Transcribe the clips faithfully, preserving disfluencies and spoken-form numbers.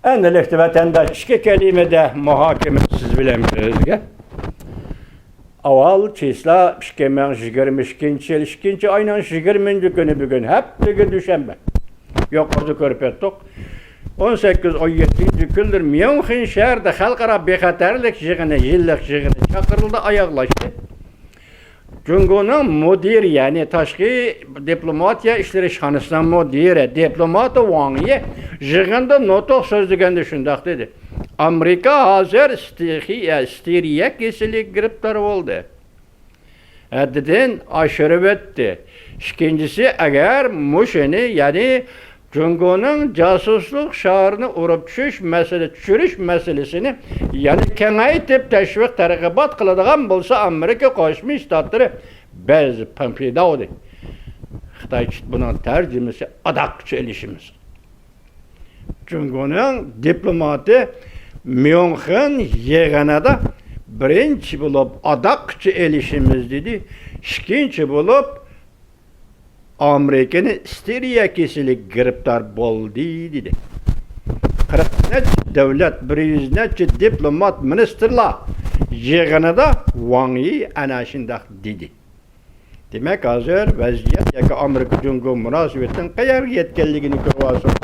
ئەنىلىكتە ۋەتەنداش ئىككى كەلىمىدە مۇھاكىمە سىز بىلەن بىرگە. ئاۋۋال چىسلا ئىككى مىڭ يىگىرمە ئىككىنچى يىل ئىككىنچى ئاينىڭ يىگىرمىنچى كۈنى، بۈگۈن ھەپتىگە دۈشەنبە. يۇقىرىدا كۆرۈپ ئۆتتۇق. ئون سەككىز، ئون يەتتىنچى كۈنلىرى ميۇنخېن شەھىرىدە خەلقئارا بىخەتەرلىك يىغىنى، يىللىق يىغىنى چاقىرىلدى، ئاياغلاشتى. جۇڭگونىڭ مۇدىرى، يەنى تاشقى دىپلوماتىيە ئىشلىرى ئىشخانىسىنىڭ مۇدىرى، دىپلوماتى ۋاڭ يى يىغىندا نۇتۇق سۆزلىگەندە شۇنداق دېدى: «ئامېرىكا ھازىر ستېخىيە، ستېرىيە كېسىلىگە گىرىپتار بولدى. ھەددىدىن ئاشۇرۇۋەتتى. ئىككىنچىسى، ئەگەر مۇشۇنى، يەنى جۇڭگونىڭ جاسۇسلۇق شارىنى ئۇرۇپ چۈشۈش مەسىلە، چۈشۈرۈش مەسىلىسىنى يەنە كېڭەيتىپ تەشۋىق، تەرغىبات قىلىدىغان بولسا، ئامېرىكا قوشما شتاتلىرى بەزى پىداۋدى.» خىتايچە بۇنىڭ تەرجىمىسى ئاداققىچە ئېلىشىمىز. جۇڭگونىڭ دىپلوماتى ميۇنخېن يىغىنىدا بىرىنچى بولۇپ ئاداققىچە ئېلىشىمىز دېدى. ئىككىنچى بولۇپ ئامېرىكىنى ستېرىيە كېسىلىگە گىرىپتار بولدى دېدى. قىرىق نەچچە دۆلەت، بىر يۈز نەچچە دىپلومات، مىنىستىرلار يىغىنىدا ۋاڭ يى ئەنە شۇنداق دېدى. دېمەك، ھازىر ۋەزىيەت ياكى ئامېرىكا جۇڭگو مۇناسىۋىتىنىڭ قەيەرگە يەتكەنلىكىنى كۆرۈۋالساق،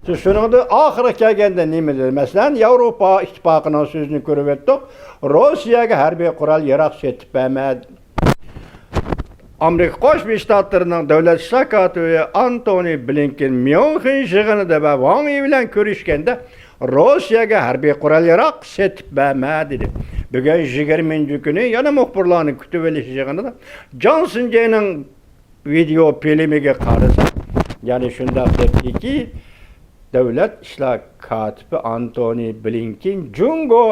سىز شۇنىڭدا ئاخىرىغا كەلگەندە نېمە دېدى؟ مەسىلەن، ياۋروپا ئىتتىپاقىنىڭ سۆزىنى كۆرۈۋەتتۇق. روسىيەگە ھەربىي قورال ياراغ سېتىپ بەرمە. ئامېرىكا قوشما شتاتلىرىنىڭ دۆلەت ئىشلار كاتىپى ئانتونى بلىنكېن ميۇنخېن يىغىنىدا ۋە ۋاڭ يى بىلەن كۆرۈشكەندە، روسىيەگە ھەربىي قورال ياراغ سېتىپ بەرمە دېدى. بۈگۈن يىگىرمىنچى كۈنى يەنە مۇخبىرلارنى كۈتۈۋېلىش يىغىنىدا جاڭ سىنجېنىڭ ۋىدېئو فىلىمىگە قارىساق، يەنى شۇنداق دەپتىكى، دۆلەت ئىشلار كاتىپى ئانتونى بلىنكېن جۇڭگو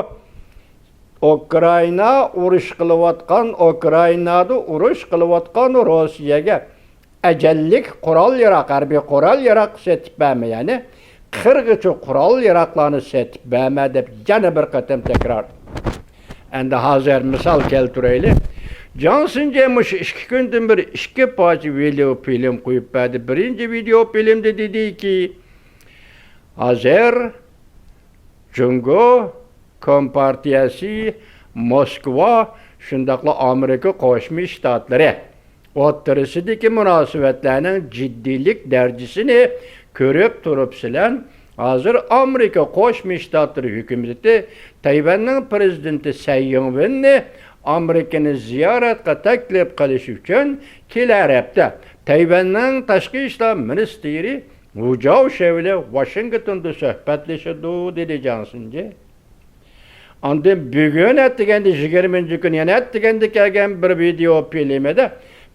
ئۇكرائىنا ئۇرۇش قىلىۋاتقان، ئۇكرائىنادا ئۇرۇش قىلىۋاتقان روسىيەگە ئەجەللىك قورال ياراق، ھەربىي قورال ياراق سېتىپ بەرمە، يەنى قىرغىچە قورال ياراقلارنى سېتىپ بەرمە دەپ يەنە بىر قېتىم تەكرار. ئەمدى ھازىر مىسال كەلتۈرەيلى. جاڭ سىنجې مۇشۇ ئىككى كۈندىن بېرى ئىككى پارچە ۋىدېئو فىلىم قويۇپ بەردى. بىرىنچى ۋىدېئو فىلىمدا دېدىكى، ھازىر جۇڭگو كومپارتىيەسى، موسكۋا، شۇنداقلا ئامېرىكا قوشما شتاتلىرى ئوتتۇرىسىدىكى مۇناسىۋەتلەرنىڭ جىددىيلىك دەرىجىسىنى كۆرۈپ تۇرۇپسىلەر، ھازىر ئامېرىكا قوشما شتاتلىرى ھۆكۈمىتى تەيۋەننىڭ پىرېزىدېنتى سەي يىڭۋېننى ئامېرىكىنى زىيارەتكە تەكلىپ قىلىش ئۈچۈن كېلەر ھەپتە تەيۋەننىڭ تاشقى ئىشلار مىنىستىرى ۋۇ جاۋشې بىلەن ۋاشىنگتوندا سۆھبەتلىشىدۇ، دېدى جاڭ سىنجې. ئاندىن بۈگۈن ئەتىگەندە، يىگىرمىنچى كۈنى يەنە ئەتىگەندە كەلگەن بىر ۋىدېئو فىلىمىدە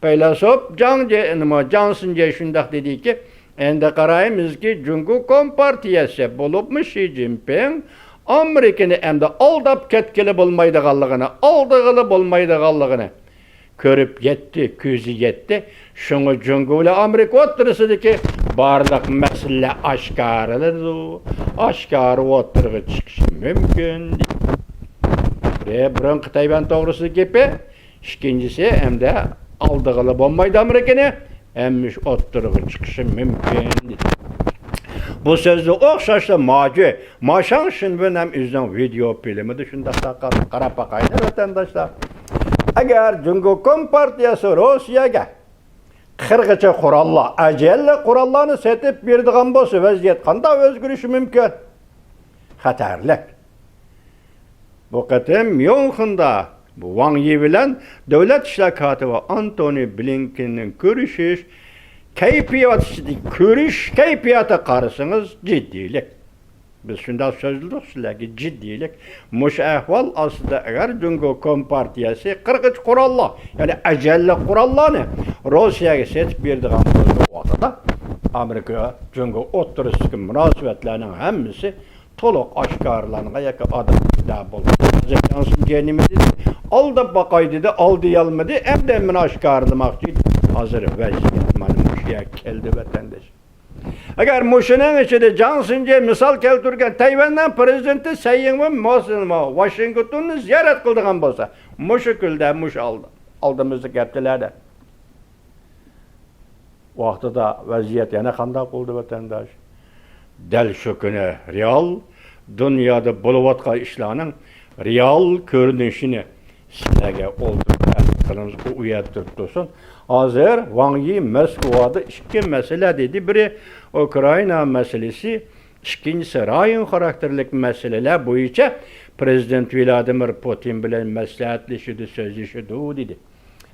پەيلاسوپ جاڭ جې-، نېمە، جاڭ سىنجې شۇنداق دېدىكى، ئەمدى قارايمىزكى، جۇڭگو كومپارتىيەسى، بولۇپمۇ شى جىنپىڭ ئامېرىكىنى ئەمدى ئالداپ كەتكىلى بولمايدىغانلىقىنى، ئالدىغىلى بولمايدىغانلىقىنى كۆرۈپ يەتتى، كۆزى يەتتى. شۇڭا جۇڭگو بىلەن ئامېرىكا ئوتتۇرىسىدىكى بارلىق مەسىلىلەر ئاشكارىلىنىدۇ، ئاشكارا ئوتتۇرىغا چىقىشى مۇمكىن. بىرى بۇرۇنقى تەيۋەن توغرىسىدىكى گېپى، ئىككىنچىسى ئەمدى ئالدىغىلى بولمايدۇ ئامېرىكىنى، ھەممە ئىش ئوتتۇرىغا چىقىشى مۇمكىن، دېدى. بۇ سۆزگە ئوخشاشلا ماجۈ، ماشاڭ شىنۋېن ھەم ئۆزىنىڭ ۋىدېئو فىلىمىدا شۇنداق قاراپ باقايلى، ۋەتەنداشلار. ئەگەر جۇڭگو كومپارتىيەسى روسىيەگە قىرغىچە قوراللار، ئەجەللىك قوراللارنى سېتىپ بېرىدىغان بولسا، ۋەزىيەت قانداق ئۆزگىرىشى مۇمكىن؟ خەتەرلىك. بۇ قېتىم ميۇنخېندا ۋاڭ يى بىلەن دۆلەت ئىشلار كاتىپى ئانتونى بلىنكېننىڭ كۆرۈشۈش كەيپىياتى، كۆرۈش كەيپىياتى قارىسىڭىز جىددىيلىك. بىز شۇنداق سۆزلىدۇق سىلەرگە، جىددىيلىك. مۇشۇ ئەھۋال ئاستىدا ئەگەر جۇڭگو كومپارتىيەسى قىرغىچ قوراللار، يەنى ئەجەللىك قوراللارنى روسىيەگە سېتىپ بېرىدىغان بولسا، ۋاقتىدا ئامېرىكا جۇڭگو ئوتتۇرىسىدىكى مۇناسىۋەتلەرنىڭ ھەممىسى تولۇق ئاشكارىلانغان ياكى ئادەم پەيدا بولدى. ھازىر جاڭ سىنجې نېمە دېدى؟ ئالداپ باقاي دېدى، ئالدىيالمىدى، ئەمدى مېنى ئاشكارىلىماقچى. ھازىر ۋەزىيەت مانا مۇشۇ يەرگە كەلدى، ۋەتەنداش. ئەگەر مۇشۇنىڭ ئىچىدە جاڭ سىنجې مىسال كەلتۈرگەن تەيۋەننىڭ پىرېزىدېنتى سەي يىڭۋېن ماۋ-، ۋاشىنگتوننى زىيارەت قىلىدىغان بولسا، مۇشۇ كۈندە، مۇشۇ ئالدى-، ئالدىمىزدىكى ھەپتىلەردە ۋاقتىدا ۋەزىيەت يەنە قانداق بولدى، ۋەتەنداش؟ دەل شۇ كۈنى رېئال دۇنيادا بولۇۋاتقان ئىشلارنىڭ رېئال كۆرۈنۈشىنى سىلەرگە ئولتۇرۇپ ئەرز قىلىمىز، ئۇ ئۇ يەردە تۇرۇپ تۇرسۇن. ھازىر ۋاڭ يى مەسكۇۋادا ئىككى مەسىلە دېدى. بىرى ئۇكرائىنا مەسىلىسى، ئىككىنچىسى رايون خاراكتېرلىك مەسىلىلەر بويىچە پرېزىدېنت ۋلادىمىر پۇتىن بىلەن مەسلىھەتلىشىدۇ، سۆزلىشىدۇ دېدى.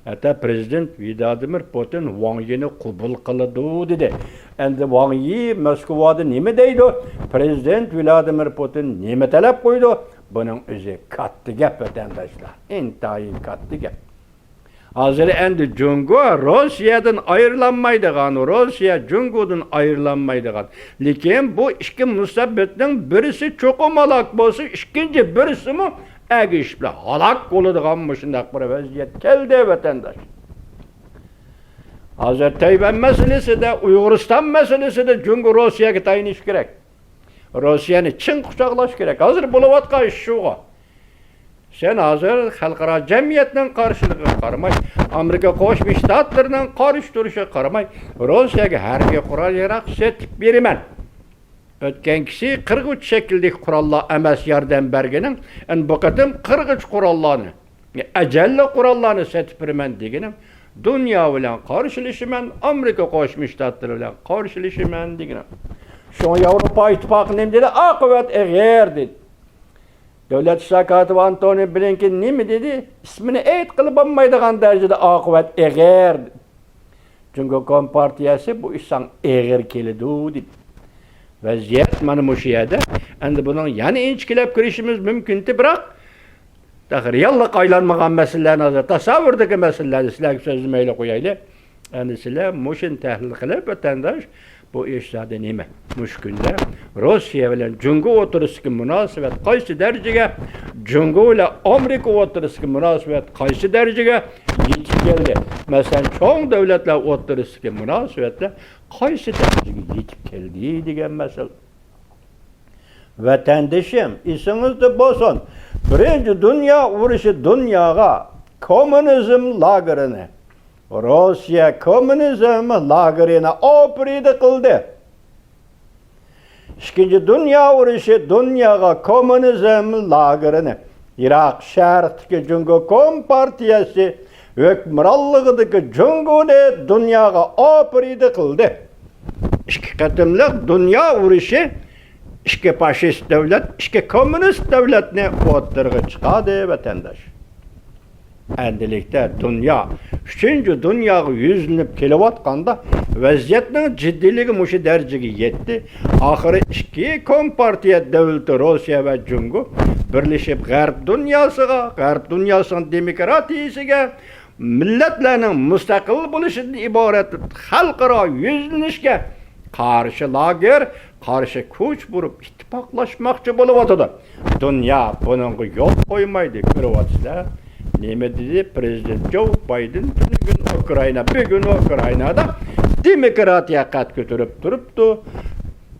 ھەتتا پرېزىدېنت ۋلادىمىر پۇتىن ۋاڭ يىنى قوبۇل قىلىدۇ دېدى. ئەمدى ۋاڭ يى مەسكۇۋادا نېمە دەيدۇ؟ پرېزىدېنت ۋلادىمىر پۇتىن نېمە تەلەپ قويىدۇ؟ بۇنىڭ ئۆزى كاتتا گەپ، ۋەتەنداشلار. ئىنتايىن كاتتا گەپ. ھازىر ئەمدى جۇڭگو روسىيەدىن ئايرىلالمايدىغان، روسىيە جۇڭگودىن ئايرىلالمايدىغان. لېكىن بۇ ئىككى مۇسەببىتنىڭ بىرسى چوقۇم ھالاك بولسا، ئىككىنچى بىرسىمۇ ئەگىشىپلا ھالاك بولىدىغان مۇشۇنداق بىر ۋەزىيەت كەلدى، ۋەتەنداش. ھازىر تەيۋەن مەسىلىسىدە، ئۇيغۇرىستان مەسىلىسىدە جۇڭگو روسىيەگە تايىنىش كېرەك. روسىيەنى چىڭ قۇچاقلاش كېرەك. ھازىر بولۇۋاتقان ئىش شۇغۇ. سەن ھازىر خەلقئارا جەمئىيەتنىڭ قارشىلىقىغا قارىماي، ئامېرىكا قوشما شتاتلىرىنىڭ قارشى تۇرۇشىغا قارىماي، روسىيەگە ھەربىي قورال ياراغ سېتىپ بېرىمەن. ئۆتكەنكىسى قىرغۇچ شەكىلدىكى قوراللار ئەمەس ياردەم بەرگىنىڭ، ئەمدى بۇ قېتىم قىرغۇچ قوراللارنى، ئەجەللىك قوراللارنى سېتىپ بېرىمەن دېگىنىڭ، دۇنيا بىلەن قارشىلىشىمەن، ئامېرىكا قوشما شتاتلىرى بىلەن قارشىلىشىمەن دېگىنىڭ. شۇڭا ياۋروپا ئىتتىپاقى نېمە دېدى؟ ئاقىۋەت ئېغىر دېدى. دۆلەت ئىشلار كاتىپى ئانتونى بلىنكېن نېمە دېدى؟ ئىسمىنى ئېيتقىلى بولمايدىغان دەرىجىدە ئاقىۋەت ئېغىر. جۇڭگو كومپارتىيەسى بۇ ئىش ساڭا ئېغىر كېلىدۇ دېدى. ۋەزىيەت مانا مۇشۇ يەردە. ئەمدى بۇنىڭ يەنە ئىنچىكىلەپ كىرىشىمىز مۇمكىنتى، بىراق تېخى رېئاللىققا ئايلانمىغان مەسىلىلەرنى، ھازىر تەسەۋۋۇردىكى مەسىلىلەرنى سىلەرگە سۆزلىمەيلا قويايلى. ئەمدى سىلەر مۇشۇنى تەھلىل قىلىپ، ۋەتەنداش، بۇ ئىش زادى نېمە؟ مۇشۇ كۈندە روسىيە بىلەن جۇڭگو ئوتتۇرىسىدىكى مۇناسىۋەت قايسى دەرىجىگە، جۇڭگو بىلەن ئامېرىكا ئوتتۇرىسىدىكى مۇناسىۋەت قايسى دەرىجىگە يېتىپ كەلدى؟ مەسىلەن، چوڭ دۆلەتلەر ئوتتۇرىسىدىكى مۇناسىۋەتلەر قايسى دەرىجىگە يېتىپ كەلدى دېگەن مەسىلە. ۋەتەندىشىم، ئېسىڭىزدە بولسۇن، بىرىنچى دۇنيا ئۇرۇشى دۇنياغا كوممۇنىزم لاگېرىنى، روسىيە كوممۇنىزم لاگېرىنى ئاپىرىدە قىلدى. ئىككىنچى دۇنيا ئۇرۇشى دۇنياغا كوممۇنىزم لاگېرىنى، ئىراق شەرقتىكى جۇڭگو كومپارتىيەسى ھۆكۈمرانلىقىدىكى جۇڭگونى دۇنياغا ئاپىرىدە قىلدى. ئىككى قېتىملىق دۇنيا ئۇرۇشى، ئىككى فاشىست دۆلەت، ئىككى كوممۇنىست دۆلەتنى ئوتتۇرىغا چىقاردى، ۋەتەنداش. ئەمدىلىكتە دۇنيا ئۈچىنچى دۇنياغا يۈزلىنىپ كېلىۋاتقاندا، ۋەزىيەتنىڭ جىددىيلىكى مۇشۇ دەرىجىگە يەتتى. ئاخىرى ئىككى كومپارتىيە دۆلىتى روسىيە ۋە جۇڭگو بىرلىشىپ غەرب دۇنياسىغا، غەرب دۇنياسىنىڭ دېموكراتىيىسىگە، مىللەتلەرنىڭ مۇستەقىل بولۇشىدىن ئىبارەت خەلقئارا يۈزلىنىشكە قارشى لاگېر، قارشى كۈچ بولۇپ ئىتتىپاقلاشماقچى بولۇۋاتىدۇ. دۇنيا بۇنىڭغا يول قويمايدۇ، كۆرۈۋاتىسىلەر. نېمە دېدى پرېزىدېنت جو بايدېن؟ تۈنۈگۈن ئۇكرائىنا، بۈگۈن ئۇكرائىنادا دېموكراتىيە قەد كۆتۈرۈپ تۇرۇپتۇ.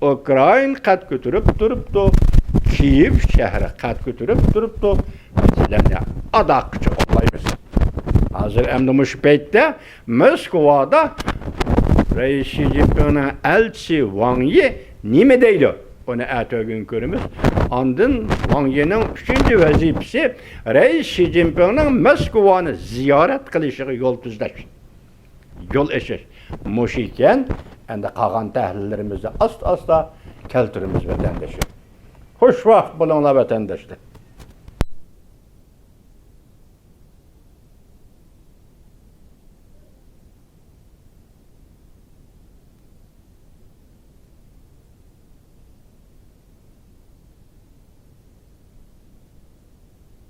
ئۇكرائىنا قەد كۆتۈرۈپ تۇرۇپتۇ. كىيېۋ شەھىرى قەد كۆتۈرۈپ تۇرۇپتۇ. بىز سىلەرنى ئاداققىچە قوغلايمىز. ھازىر ئەمدى مۇشۇ پەيتتە موسكۋادا رەئىس شى جىنپىڭنىڭ ئەلچىسى ۋاڭ يى نېمە دەيدۇ؟ ئۇنى ئەتىگۈن كۆرىمىز. ئاندىن ۋاڭ يىنىڭ ئۈچىنچى ۋەزىپىسى رەئىس شى جىنپىڭنىڭ موسكۋانى زىيارەت قىلىشىغا يول تۈزلەش، يول ئېچىش. مۇشۇ ئىكەن، ئەمدى قالغان تەھلىللىرىمىزنى ئاستا-ئاستا كەلتۈرىمىز، ۋەتەنداشلار. خۇش ۋاقىت بولۇڭلار، ۋەتەنداشلار.